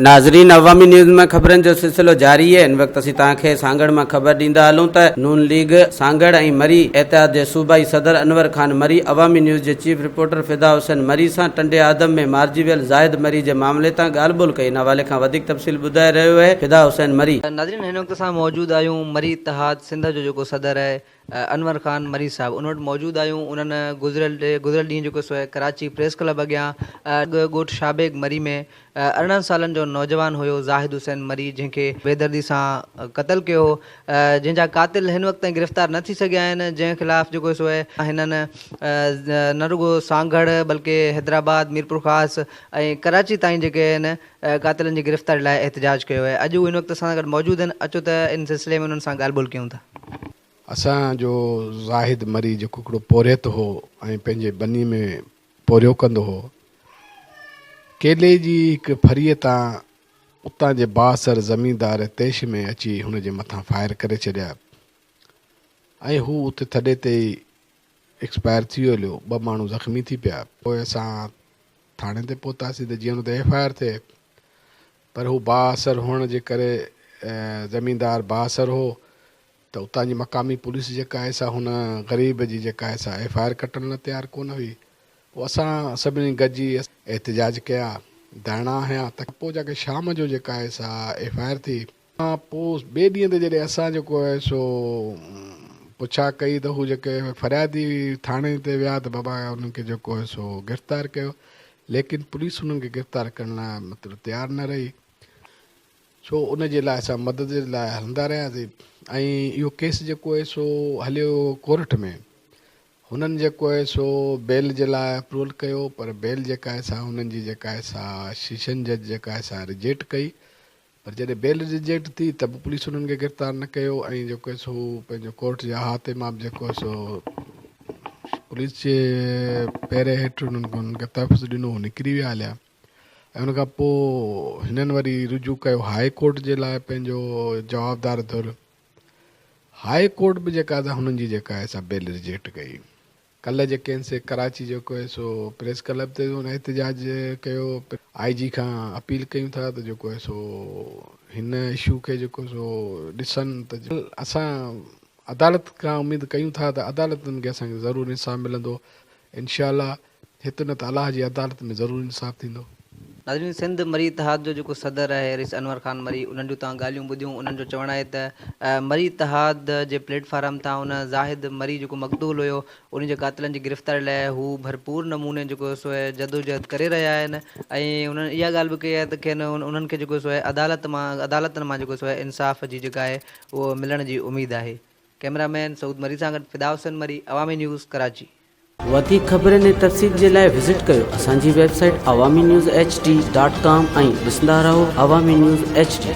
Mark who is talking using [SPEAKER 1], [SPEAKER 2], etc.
[SPEAKER 1] ناظرين عوامي نيوز ۾ خبرن جو سلسلو جاري اهي هن وقت اسين توهان کي سانگهڙ مان خبر ڏيندا هلون ته نون ليگ سانگهڙ ۽ مري اتحاد جي صوبائي صدر انور خان مري عوامي نيوز جي چيف رپورٽر فدا حسين مري سان ٽنڊي آدم ۾ مارجي ويل زاهد مري جي معاملي تان ڳالهه ٻولهه ڪئي ان حوالي کان وڌيڪ تفصيل ٻڌائي رهيو اهي فدا حسين مري.
[SPEAKER 2] ناظرين هن وقت اسان موجود آهيون مري اتحاد سنڌ جو جيڪو صدر اهي انور خان مري صاحب ان وٽ موجود آهيون انهن گذريل گذريل ڏينهن جيڪو سو ڪراچي پريس ڪلب اڳيان ڳوٺ شاهبيگ مري ۾ 18 سالن جو نوجوان هيو زاهد حسين مري جنهن کي بيدردي سان قتل ڪيو هو جنهن جا قاتل هن وقت تائين گرفتار نه ٿي سگهيا آهن جنهن خلاف جيڪو سو هنن نه رڳو سانگهڙ بلڪه حيدرآباد ميرپورخاص ۽ ڪراچي تائين جيڪي آهن قاتلن جي گرفتاري لاء احتجاج ڪيو آهي اڄ هو هن وقت اسان سان گڏ موجود آهن اچو ته ان سلسلي ۾ انهن سان ڳالهه ٻولهه ڪيون ٿا.
[SPEAKER 3] اسان جو زاهد مري جيڪو هڪڙو پورهيت هو ۽ پنهنجي ٻني ۾ پورهيو ڪندو هو، ڪيلي جي هڪ ڦريء تان اتان جي بااثر زميندار طيش ۾ اچي هن جي مٿان فائر ڪري ڇڏيا ۽ هو اتي ٿڏي تي ئي ايڪسپائر ٿي ويو هليو، ٻه ماڻهو زخمي ٿي پيا. پوء اسان ٿاڻي تي پهتاسين ته جيئن ان تي ايف I R ٿئي پر هو بااثر هئڻ جي ڪري زميندار بااثر هو ته اتان جي مقامي پوليس جيڪا آهي سا هن غريب جي جيڪا آهي سا ايف I R ڪٽڻ لاء تيار ڪونه هئي. پوء اسان سڀني گڏجي احتجاج ڪيا، ڌرڻا هنيا ته پوء جاڪي شام جو جيڪا آهي سا ايف I R ٿي. پوء ٻئي ڏينهن تي جڏهن اسان جيڪو آهي سو پڇا ڪئي ته هو جيڪي فريادي ٿاڻي تي ويا ته بابا انهن کي جيڪو آهي سو گرفتار ڪيو ليڪن پوليس انهن کي گرفتار ڪرڻ لاء مطلب تيار نه رهي. سو ان جي لاء اسان مدد جي لاء هلندا رهياسين ۽ اهو ڪيس جيڪو آهي سو هليو ڪورٽ ۾ هنن جيڪو آهي سو بيل جي لاء اپروول ڪيو پر بيل جيڪا آهي سا هنن جي جيڪا آهي سا سيشن جج جيڪا آهي سا رجيڪٽ ڪئي پر جڏهن بيل رجيڪٽ ٿي ته به پوليس انهن کي گرفتار نه ڪيو ۽ جيڪو آهي سو پنهنجو ڪورٽ جي احاطي مان به جيڪو آهي سو پوليس جي پهري هيٺ انهن کي تحفظ ڏنو هو نڪري ويا هليا. ۽ ان کان پوء هنن وري رجوع ڪيو هاء ڪورٽ جي لاء پنهنجو جوابدار ڌر هاء ڪورٽ به جيڪا سا هنن جي جيڪا آهي سا بيل رجيڪٽ ڪئي. ڪلهه جيڪي آهن سي ڪراچي جيڪو آهي سو پريس ڪلب تي هن احتجاج ڪيو آء جي کان اپيل ڪيون ٿا ته جيڪو آهي سو هن اشو کي جيڪو سو ڏسن ته اسان عدالت کان اميد ڪيون ٿا ته عدالتن کي اسان کي ضرور انصاف ملندو انشاء الله هت نه ته الله جي عدالت ۾ ضرور انصاف ٿيندو.
[SPEAKER 2] ناظرين سنڌ مري اتحاد جو جيڪو صدر آهي رئيس انور خان مري انهن جون توهان ڳالهيون ٻڌيون انهن جو چوڻ آهي ته مري اتحاد جي پليٽ فارم تان ان زاهد مري جيڪو مقتول هيو ان جي قاتلن جي گرفتاري لاء هو ڀرپور نموني جيڪو سو جدوجهد ڪري رهيا آهن ۽ انهن اها ڳالهه به ڪئي آهي ته کين انهن کي جيڪو سو عدالت مان عدالتن مان جيڪو سو انصاف جي جيڪا آهي اهو ملڻ جي اميد آهي ڪئميرا مين سعود مري سان گڏ فدا حسين مري عوامي نيوز ڪراچي.
[SPEAKER 1] وڌيڪ خبرن ۽ تفصيل جي لاء وزٽ ڪيو اسان جي website Awami news H D dot com ۽ ڏسندا رهو عوامي نيوز ايڇ ڊي.